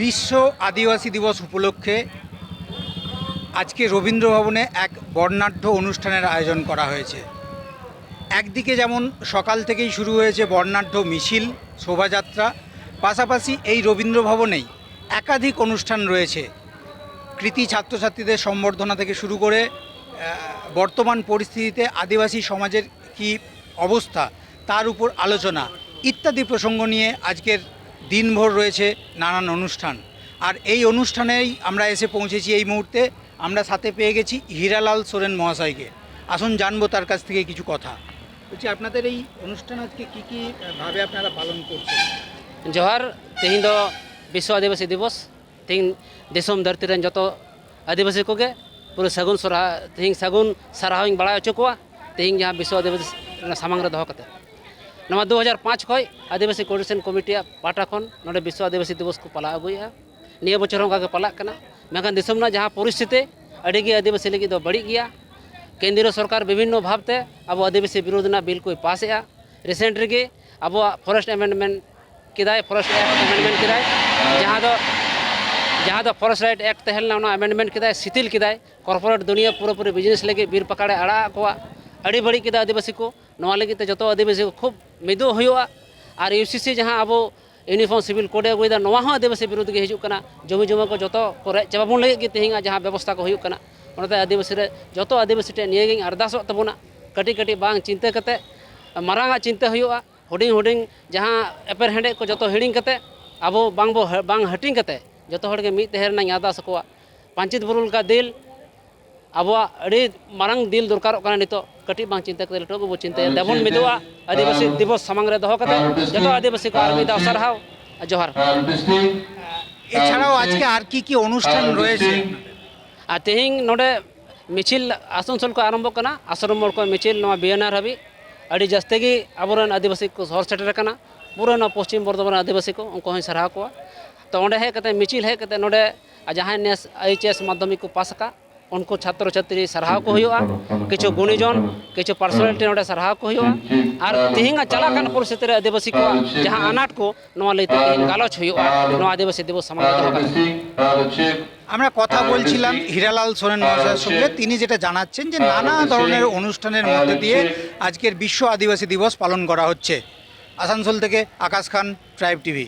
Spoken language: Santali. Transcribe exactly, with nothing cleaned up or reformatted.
বিশ্ব আদিবাসী দিবস উপলক্ষে আজকে রবীন্দ্র ভবনে এক বর্ণাঢ্য অনুষ্ঠানের আয়োজন করা হয়েছে। একদিকে যেমন সকাল থেকেই শুরু হয়েছে বর্ণাঢ্য মিছিল, শোভাযাত্রা, পাশাপাশি এই রবীন্দ্র ভবনেই একাধিক অনুষ্ঠান রয়েছে। কৃতি ছাত্রছাত্রীদের সম্বর্ধনা থেকে শুরু করে, আহ, বর্তমান পরিস্থিতিতে আদিবাসী সমাজের কী অবস্থা, তার উপর আলোচনা ইত্যাদি প্রসঙ্গ নিয়ে আজকের দিনভর রয়েছে নানান অনুষ্ঠান। আর এই অনুষ্ঠানেই আমরা এসে পৌঁছেছি এই মুহূর্তে। আমরা সাথে পেয়ে গেছি হীরালাল সোরেন মহাশয়কে। আসুন, জানবো তার কাছ থেকে কিছু কথা। বলছি, আপনাদের এই অনুষ্ঠান আজকে কী কী ভাবে আপনারা পালন করছেন? ᱡᱚᱦᱟᱨ᱾ ᱛᱮᱦᱮᱧ ᱫᱚ ᱵᱤᱥᱥᱚ ᱟᱹᱫᱤᱵᱟᱹᱥᱤ ᱫᱤᱵᱚᱥ᱾ ᱛᱮᱦᱮᱧ ᱫᱤᱥᱚᱢ ᱫᱷᱟᱹᱨᱛᱤ ᱨᱮᱱ ᱡᱚᱛᱚ ᱟᱹᱫᱤᱵᱟᱹᱥᱤ ᱠᱚᱜᱮ ᱯᱩᱨᱟᱹ ᱥᱟᱹᱜᱩᱱ ᱥᱚᱨᱦᱟᱭ, ᱛᱮᱦᱮᱧ ᱥᱟᱹᱜᱩᱱ ᱥᱟᱨᱦᱟᱣᱤᱧ ᱵᱟᱲᱟᱭ ᱦᱚᱪᱚ ᱠᱚᱣᱟ᱾ ᱛᱮᱦᱮᱧ ᱡᱟᱦᱟᱸ ᱵᱤᱥᱥᱚ ᱟᱹᱫᱤᱵᱟᱹᱥᱤ ᱨᱮᱱᱟᱜ ᱥᱟᱢᱟᱝ ᱨᱮ ᱫᱚᱦᱚ ᱠᱟᱛᱮ, ᱱᱚᱣᱟ ᱫᱩ ᱦᱟᱡᱟᱨ ᱯᱟᱸᱪ ᱠᱷᱚᱱ ᱟᱹᱫᱤᱵᱟᱹᱥᱤ ᱠᱳᱚᱨᱰᱤᱱᱮᱥᱚᱱ ᱠᱚᱢᱤᱴᱤᱭᱟᱜ ᱯᱟᱦᱴᱟ ᱠᱷᱚᱱ ᱱᱚᱰᱮ ᱵᱤᱥᱥᱚ ᱟᱹᱫᱤᱵᱟᱹᱥᱤ ᱫᱤᱵᱚᱥ ᱠᱚ ᱯᱟᱞᱟᱣ ᱟᱹᱜᱩᱭᱮᱫᱼᱟ᱾ ᱱᱤᱭᱟᱹ ᱵᱚᱪᱷᱚᱨ ᱦᱚᱸ ᱚᱱᱠᱟ ᱜᱮ ᱯᱟᱞᱟᱜ ᱠᱟᱱᱟ᱾ ᱢᱮᱱᱠᱷᱟᱱ ᱫᱤᱥᱚᱢ ᱨᱮᱱᱟᱜ ᱡᱟᱦᱟᱸ ᱯᱚᱨᱤᱥᱛᱷᱤᱛᱤ, ᱟᱹᱰᱤ ᱜᱮ ᱟᱹᱫᱤᱵᱟᱹᱥᱤ ᱞᱟᱹᱜᱤᱫ ᱫᱚ ᱵᱟᱹᱲᱤᱡ ᱜᱮᱭᱟ᱾ ᱠᱮᱱᱫᱨᱤᱭᱚ ᱥᱚᱨᱠᱟᱨ ᱵᱤᱵᱷᱤᱱᱱᱚ ᱵᱷᱟᱵᱽ ᱛᱮ ᱟᱵᱚ ᱟᱹᱫᱤᱵᱟᱹᱥᱤ ᱵᱤᱨᱳᱫᱷ ᱨᱮᱱᱟᱜ ᱵᱤᱞ ᱠᱚᱭ ᱯᱟᱥ ᱮᱫᱼᱟ᱾ ᱨᱤᱥᱮᱱᱴ ᱨᱮᱜᱮ ᱟᱵᱚᱣᱟᱜ ᱯᱷᱚᱨᱮᱥᱴ ᱮᱢᱮᱱᱰᱢᱮᱱᱴ ᱠᱮᱫᱟᱭ, ᱯᱷᱚᱨᱮᱥᱴ ᱮᱠᱴ ᱮᱢᱮᱱᱰᱢᱮᱱᱴ ᱠᱮᱫᱟᱭ, ᱡᱟᱦᱟᱸ ᱫᱚ, ᱡᱟᱦᱟᱸ ᱫᱚ ᱯᱷᱚᱨᱮᱥᱴ ᱨᱟᱭᱤᱴ ᱮᱠᱴ ᱛᱟᱦᱮᱸ ᱞᱮᱱᱟ, ᱚᱱᱟ ᱮᱢᱮᱱᱰᱢᱮᱱᱴ ᱠᱮᱫᱟᱭ, ᱥᱤᱛᱷᱤᱞ ᱠᱮᱫᱟᱭ᱾ ᱠᱚᱨᱯᱳᱨᱮᱴ ᱫᱩᱱᱤᱭᱟᱹ ᱯᱩᱨᱟᱹᱯᱩᱨᱤ ᱵᱤᱡᱽᱱᱮᱥ ᱞᱟᱹᱜᱤᱫ ᱵᱤᱨ ᱯᱟᱠᱟᱲᱮ ᱟᱲᱟᱜ ᱟᱫ ᱠᱚᱣᱟ, ᱟᱹᱰᱤ ᱵᱟᱹᱲᱤᱡ ᱠᱮᱫᱟ ᱟᱹᱫᱤᱵᱟᱹᱥᱤ ᱠᱚ᱾ ᱱᱚᱣᱟ ᱞᱟᱹᱜᱤᱫ ᱛᱮ ᱡᱚᱛᱚ ᱟᱹᱫᱤᱵᱟᱹᱥᱤ ᱠᱚ ᱠᱷᱩᱵ ᱢᱤᱫᱚᱜ ᱦᱩᱭᱩᱜᱼᱟ᱾ ᱟᱨ ᱤᱭᱩ ᱥᱤ ᱥᱤ ᱡᱟᱦᱟᱸ ᱟᱵᱚ ᱤᱭᱩᱱᱤᱯᱷᱚᱨᱢ ᱥᱤᱵᱤᱞ ᱠᱳᱰ ᱮ ᱟᱹᱜᱩᱭᱮᱫᱟ, ᱱᱚᱣᱟ ᱦᱚᱸ ᱟᱹᱫᱤᱵᱟᱹᱥᱤ ᱵᱤᱨᱩᱫᱷ ᱜᱮ ᱦᱤᱡᱩᱜ ᱠᱟᱱᱟ᱾ ᱡᱚᱢᱤ ᱡᱚᱢᱟ ᱠᱚ ᱡᱚᱛᱚ ᱠᱚ ᱨᱮᱡ ᱪᱟᱵᱟ ᱵᱚᱱ ᱞᱟᱹᱜᱤᱫ ᱜᱮ ᱛᱮᱦᱮᱧᱟᱜ ᱡᱟᱦᱟᱸ ᱵᱮᱵᱚᱥᱛᱷᱟ ᱠᱚ ᱦᱩᱭᱩᱜ ᱠᱟᱱᱟ᱾ ᱚᱱᱟᱛᱮ ᱟᱹᱫᱤᱵᱟᱹᱥᱤ ᱨᱮ, ᱡᱚᱛᱚ ᱟᱹᱫᱤᱵᱟᱹᱥᱤ ᱴᱷᱮᱱ ᱱᱤᱭᱟᱹᱜᱤᱧ ᱟᱨᱫᱟᱥᱚᱜ ᱛᱟᱵᱚᱱᱟ, ᱠᱟᱹᱴᱤᱡ ᱠᱟᱹᱴᱤᱡ ᱵᱟᱝ ᱪᱤᱱᱛᱟᱹ ᱠᱟᱛᱮ, ᱢᱟᱨᱟᱝ ᱟᱜ ᱪᱤᱱᱛᱟᱹ ᱦᱩᱭᱩᱜᱼᱟ᱾ ᱦᱩᱰᱤᱧ ᱦᱩᱰᱤᱧ ᱡᱟᱦᱟᱸ ᱮᱯᱮᱨ ᱦᱮᱸᱰᱮᱡ ᱠᱚ ᱡᱚᱛᱚ ᱦᱤᱲᱤᱧ ᱠᱟᱛᱮ, ᱟᱵᱚ ᱵᱟᱝ ᱵᱚ ᱦᱟ-, ᱵᱟᱝ ᱦᱟᱹᱴᱤᱧ ᱠᱟᱛᱮ, ᱡᱚᱛᱚ ᱦᱚᱲ ᱜᱮ ᱢᱤᱫ ᱛᱟᱦᱮᱸ ᱨᱮᱱᱟᱜ ᱤᱧ ᱟᱨᱫᱟᱥ ᱟᱠᱚᱣᱟ᱾ ᱯᱟᱧᱪᱮᱛ ᱵᱩᱨᱩ ᱞᱮᱠᱟ ᱫᱤᱞ, ᱟᱵᱚᱣᱟᱜ ᱟᱹᱰᱤ ᱢᱟᱨᱟᱝ ᱫᱤᱞ ᱫᱚᱨᱠᱟᱨᱚᱜ ᱠᱟᱱᱟ ᱱᱤᱛᱚᱜ᱾ ᱠᱟᱹᱴᱤᱡ ᱵᱟᱝ ᱪᱤᱱᱛᱟᱹ ᱠᱟᱛᱮ ᱞᱟᱹᱴᱩ ᱜᱮᱵᱚ ᱪᱤᱱᱛᱟᱹᱭᱟ᱾ ᱫᱮᱵᱚᱱ ᱢᱤᱫᱚᱜᱼᱟ, ᱟᱹᱫᱤᱵᱟᱹᱥᱤ ᱫᱤᱵᱚᱥ ᱥᱟᱢᱟᱝ ᱨᱮ ᱫᱚᱦᱚ ᱠᱟᱛᱮ᱾ ᱡᱚᱛᱚ ᱟᱹᱫᱤᱵᱟᱹᱥᱤ ᱠᱚ ᱟᱨ ᱢᱤᱫ ᱫᱷᱟᱣ ᱥᱟᱨᱦᱟᱣ, ᱡᱚᱦᱟᱨ᱾ এছাড়াও আজকে আর কি কি অনুষ্ঠান রয়েছে? ᱟᱨ ᱛᱮᱦᱮᱧ ᱱᱚᱰᱮ ᱢᱤᱪᱷᱤᱞ ᱟᱥᱟᱱᱥᱳᱞ ᱠᱷᱚᱱ ᱟᱨᱟᱢᱵᱷᱚᱜ ᱠᱟᱱᱟ, ᱟᱥᱨᱚᱢ ᱢᱳᱲ ᱠᱷᱚᱱ ᱢᱤᱪᱷᱤᱞ ᱱᱚᱣᱟ ᱵᱤ ᱮᱱ ᱟᱨ ᱦᱟᱹᱵᱤᱡ᱾ ᱟᱹᱰᱤ ᱡᱟᱹᱥᱛᱤ ᱜᱮ ᱟᱵᱚᱨᱮᱱ ᱟᱹᱫᱤᱵᱟᱹᱥᱤ ᱠᱚ ᱥᱚᱦᱚᱨ ᱥᱮᱴᱮᱨ ᱟᱠᱟᱱᱟ, ᱯᱩᱨᱟᱹ ᱱᱚᱣᱟ ᱯᱚᱥᱪᱤᱢ ᱵᱚᱨᱫᱷᱚᱢᱟᱱ ᱨᱮᱱ ᱟᱹᱫᱤᱵᱟᱹᱥᱤ ᱠᱚ, ᱩᱱᱠᱩ ᱦᱚᱸᱧ ᱥᱟᱨᱦᱟᱣ ᱠᱚᱣᱟ᱾ ᱛᱚ, ᱚᱸᱰᱮ ᱦᱮᱡ ᱠᱟᱛᱮ, ᱢᱤᱪᱷᱤᱞ ᱦᱮᱡ ᱠᱟᱛᱮ, ᱱᱚᱰᱮ ᱡᱟᱦᱟᱸᱭ ᱱᱮᱥ ᱟᱭ ᱮᱭᱤᱪ ᱮᱥ ᱢᱟᱫᱽᱫᱷᱚᱢᱤᱠ ᱠᱚ ᱯᱟᱥ ᱟᱠᱟᱫ, ᱩᱱᱠᱩ ᱪᱷᱟᱛᱨᱚ ᱪᱷᱟᱛᱨᱤ ᱥᱟᱨᱦᱟᱣ ᱠᱚ ᱦᱩᱭᱩᱜᱼᱟ, ᱠᱤᱪᱷᱩ ᱜᱩᱱᱤᱡᱚᱱ, ᱠᱤᱪᱷᱩ ᱯᱟᱨᱥᱚᱱᱟᱞᱤᱴᱤ ᱱᱚᱰᱮ ᱥᱟᱨᱦᱟᱣ ᱠᱚ ᱦᱩᱭᱩᱜᱼᱟ᱾ ᱟᱨ ᱛᱮᱦᱮᱧᱟᱜ ᱪᱟᱞᱟᱜ ᱠᱟᱱ ᱯᱚᱨᱤᱥᱛᱷᱤᱛᱤ ᱨᱮ ᱟᱹᱫᱤᱵᱟᱹᱥᱤ ᱠᱚᱣᱟᱜ ᱡᱟᱦᱟᱸ ᱟᱱᱟᱴ ᱠᱚ, ᱱᱚᱣᱟ ᱞᱟᱹᱭᱛᱮ ᱛᱮᱦᱮᱧ ᱜᱟᱞᱚᱪ ᱦᱩᱭᱩᱜᱼᱟ, ᱱᱚᱣᱟ ᱟᱹᱫᱤᱵᱟᱹᱥᱤ ᱫᱤᱵᱚᱥ ᱥᱟᱢᱟᱝ ᱨᱮ ᱫᱚᱦᱚ ᱠᱟᱛᱮ। আমরা কথা বলছিলাম হীরালাল সোরেন মহাশয়ের সঙ্গে। তিনি যেটা জানাচ্ছেন যে নানা ধরনের অনুষ্ঠানের মধ্যে দিয়ে আজকের বিশ্ব আদিবাসী দিবস পালন করা হচ্ছে। আসানসোল থেকে আকাশ খান, ট্রাইব টিভি।